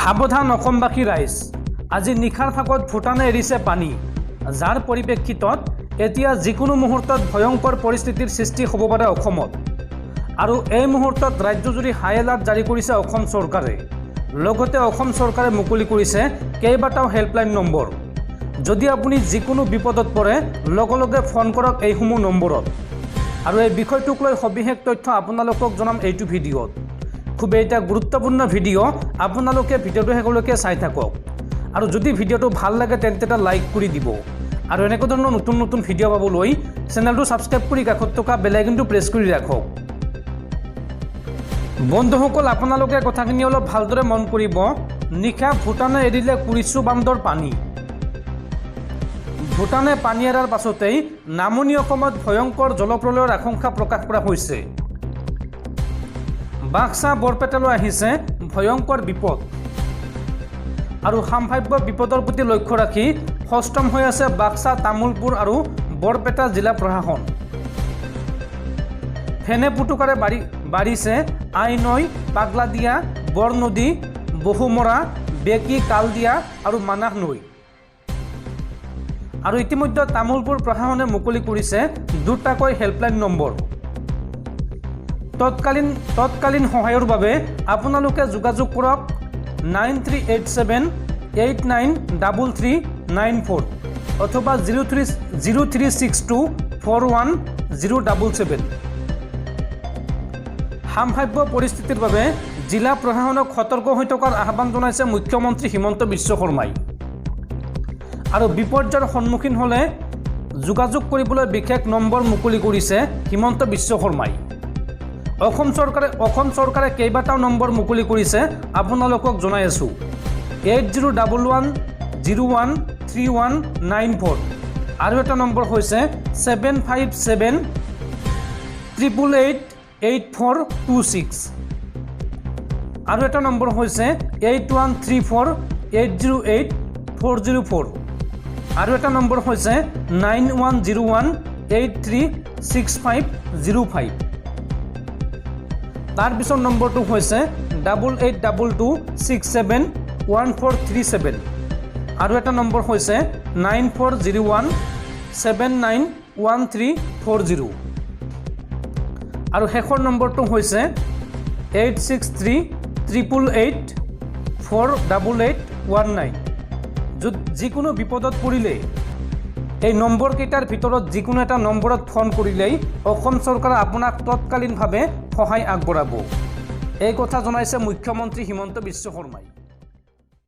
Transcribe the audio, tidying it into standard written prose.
সাৱধান অসমবাসী ৰাইজ! আজি নিশাৰ ভাগত ভূটানে এৰিছে পানী, যাৰ পৰিপ্ৰেক্ষিতত এতিয়া যিকোনো মুহূৰ্তত ভয়ংকৰ পৰিস্থিতিৰ সৃষ্টি হ'ব পাৰে অসমত। আৰু এই মুহূৰ্তত ৰাজ্যজুৰি হাই এলাৰ্ট জাৰি কৰিছে অসম চৰকাৰে। লগতে অসম চৰকাৰে মুকলি কৰিছে কেইবাটাও হেল্পলাইন নম্বৰ। যদি আপুনি যিকোনো বিপদত পৰে, লগে লগে ফোন কৰক এইসমূহ নম্বৰত। আৰু এই বিষয়টোক লৈ সবিশেষ তথ্য আপোনালোকক জনাম এইটো ভিডিঅ'ত। খুবেই এটা গুৰুত্বপূৰ্ণ ভিডিঅ', আপোনালোকে ভিডিঅ'টো শেষলৈকে চাই থাকক। আৰু যদি ভিডিঅ'টো ভাল লাগে, তেন্তে এটা লাইক কৰি দিব। আৰু এনেকুৱা ধৰণৰ নতুন নতুন ভিডিঅ' পাবলৈ চেনেলটো ছাবস্ক্ৰাইব কৰি কাষত থকা বেল আইকনটো প্ৰেছ কৰি ৰাখক। বন্ধুসকল, আপোনালোকে কথাখিনি অলপ ভালদৰে মন কৰিব। নিশা ভূটানে এৰিলে কুৰিচু বান্ধৰ পানী। ভূটানে পানী এৰাৰ পাছতেই নামনি অসমত ভয়ংকৰ জলপ্ৰলয়ৰ আশংকা প্ৰকাশ কৰা হৈছে। বাক্সা, বৰপেটালৈ আহিছে ভয়ংকৰ বিপদ। আৰু সাম্ভাব্য বিপদৰ প্ৰতি লক্ষ্য ৰাখি সষ্টম হৈ আছে বাক্সা, তামোলপুৰ আৰু বৰপেটা জিলা প্ৰশাসন। ফেনে ফুটুকাৰে বাঢ়িছে আই নৈ, পাগলাদিয়া, বৰনদী, বহুমৰা, বেকী, কালদিয়া আৰু মানাহ নৈ। আৰু ইতিমধ্যে তামোলপুৰ প্ৰশাসনে মুকলি কৰিছে দুটাকৈ হেল্পলাইন নম্বৰ। তৎকালীন সহায়ৰ বাবে আপোনালোকে যোগাযোগ কৰক 9387893394 অথবা 03036241 077। সাম্ভাব্য পৰিস্থিতিৰ বাবে জিলা প্ৰশাসনক সতৰ্ক হৈ থকাৰ আহ্বান জনাইছে মুখ্যমন্ত্ৰী হিমন্ত বিশ্ব শৰ্মাই। আৰু বিপৰ্যয়ৰ সন্মুখীন হ'লে যোগাযোগ কৰিবলৈ বিশেষ নম্বৰ মুকলি কৰিছে হিমন্ত বিশ্ব শৰ্মাই। অসম চৰকাৰে কেইবাটাও নম্বৰ মুকলি কৰিছে, আপোনালোকক জনাই আছোঁ। 8011013194। আৰু এটা নম্বৰ হৈছে 7578888426। আৰু এটা নম্বৰ হৈছে 8134808404। আৰু এটা নম্বৰ হৈছে 9101836505। তাৰপিছৰ নম্বৰটো হৈছে 8822671437। আৰু এটা নম্বৰ হৈছে 9401791340। আৰু শেষৰ নম্বৰটো হৈছে 863888488819। য'ত যিকোনো বিপদত পৰিলে এই নম্বৰকেইটাৰ ভিতৰত যিকোনো এটা নম্বৰত ফোন কৰিলেই অসম চৰকাৰে আপোনাক তৎকালীনভাৱে সহায় আগবঢ়াব। এই কথা জনাইছে মুখ্যমন্ত্ৰী হিমন্ত বিশ্ব শৰ্মাই।